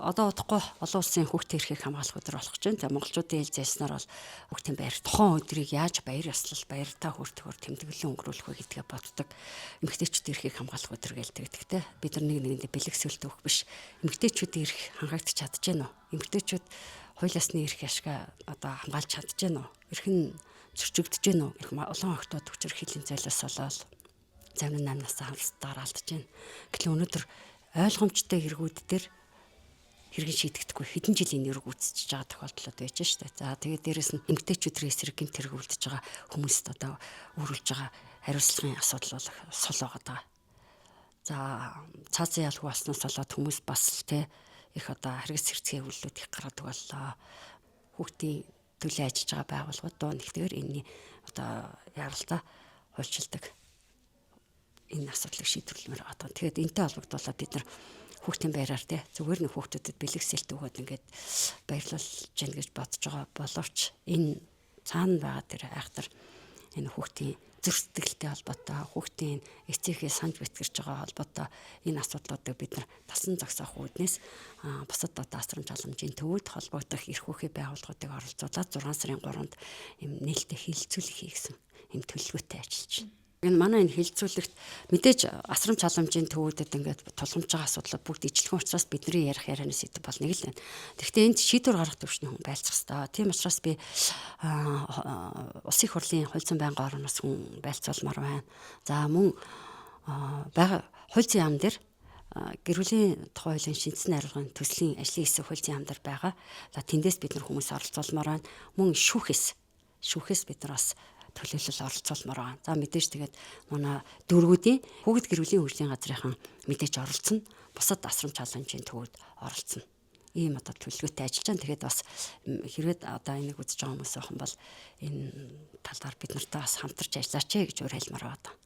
Одоо удахгүй олон улсын хүүхдийн эрхийг хамгаалах өдөр болох гэж байна. За, монголчуудын хэл зээлснээр бол хүүхдийн баяр, тухайн өдрийг яаж баяр ёслол, баяртай хүртэхөөр тэмдэглэн өнгөрүүлэх вэ гэдгээ боддог. Эмэгтэйчүүдийн эрхийг хамгаалах өдөр гэж тэгдэг те. Бид нар нэг нэгэндээ бэлэг сүлт өгөх биш. Эмэгтэйчүүдийн эрх хангаагдчих чадж гэнэ үү? Эмэгтэйчүүд хууль ёсны эрх ашгаа одоо хамгаалж чадж гэнэ үү? Эрх нь зөрчигдөж гэнэ үү? Их олон охтууд хүчээр хилийн зайлаас болоод зарим 8 насаа хамсдаар алдаж байна. Гэтэл өнөөдөр ойлгомжтой хэрэгүүд дээр хэрэг шийдэгдэхгүй хэдэн жилийн нэрэг үүсчихэж байгаа тохиолдлууд байж штэ. За, тэгээд дээрэс нь эмэгтэйчүүдийн эсрэг гэмт хэрэг үлдэж байгаа хүмүүст одоо өөрүүлж байгаа хариуцлагын асуудал бол сул байгаа даа. За, цаазын ялгүй болсноос болоод хүмүүс бас те их одоо хэрэгс хэрцгий үйлдэлүүд их гаргадаг боллоо. Хүүхдийн төлөө ажиллаж байгаа байгууллагууд дуу нэгтгэр энэний одоо яралцаа хуульчилдаг энэ асуудлыг шийдвэрлэмээр байгаа. Тэгээд энэтэй холбогдуулаад бид нар хүүхдийн баяраар те зүгээр нэг хүүхдүүдэд бэлэг сэлт өгөөд ингээд баярлуулж гин гэж бодож байгаа боловч энэ цаана байгаа тэр айхтар энэ хүүхдийн зүрх сэтгэлтэй холбоотой, хүүхдийн эцээхээ санаж бэтгэрч байгаа холбоотой энэ асуудлуудыг бид нар тасан зогсоох үүднээс бусад одоо асрамж халамжийн төвөд холбогдох эрх хүүхий байгууллагуудыг оролцуулаад 6 сарын 3-нд юм нээлттэй хилцүүлэг хийгсэн юм төлөвлөгөөтэй ажиллаж байна. Энэ манай энэ хилцүүлэгт мэдээж асрамж халамжийн төвүүдэд ингээд тулгамж байгаа асуудлууд бүгд ижилхэн учраас бидний ярих ярианы сэдэв бол нэг л байна. Тэгэхдээ энд шийдвэр гаргах төвшний хүн байлцах хэвээр. Тийм учраас би улсын их хурлын хууль зүйн байнгын орноос хүн байлцуулмаар байна. За, мөн байгаа хууль зүйн яам дээр гэр бүлийн тухай хуулийн шингэсэн найруулгын төслийн ажлын хэсэг хууль зүйн яам дээр байгаа. За, тэндээс бид нар хүмүүс оролцуулмаар байна. Мөн шүүхээс бид нар бас төлөөлөл оролцуулмаар байгаа. За, мэдээж тэгээд манай дүүргүүдийн хүүхэд гэр бүлийн хөгжлийн газрынхан мэдээж оролцсон. Бусад асрамж халамжийн төвүүд оролцсон. Ийм одоо төлөвлөгөөтэй ажиллаж байгаа. Тэгээд бас хэрвээ одоо энийг үзэж байгаа хүмүүс байх юм бол энэ талаар бид нартай бас хамтарч ажиллаач гэж уриалмаар байна.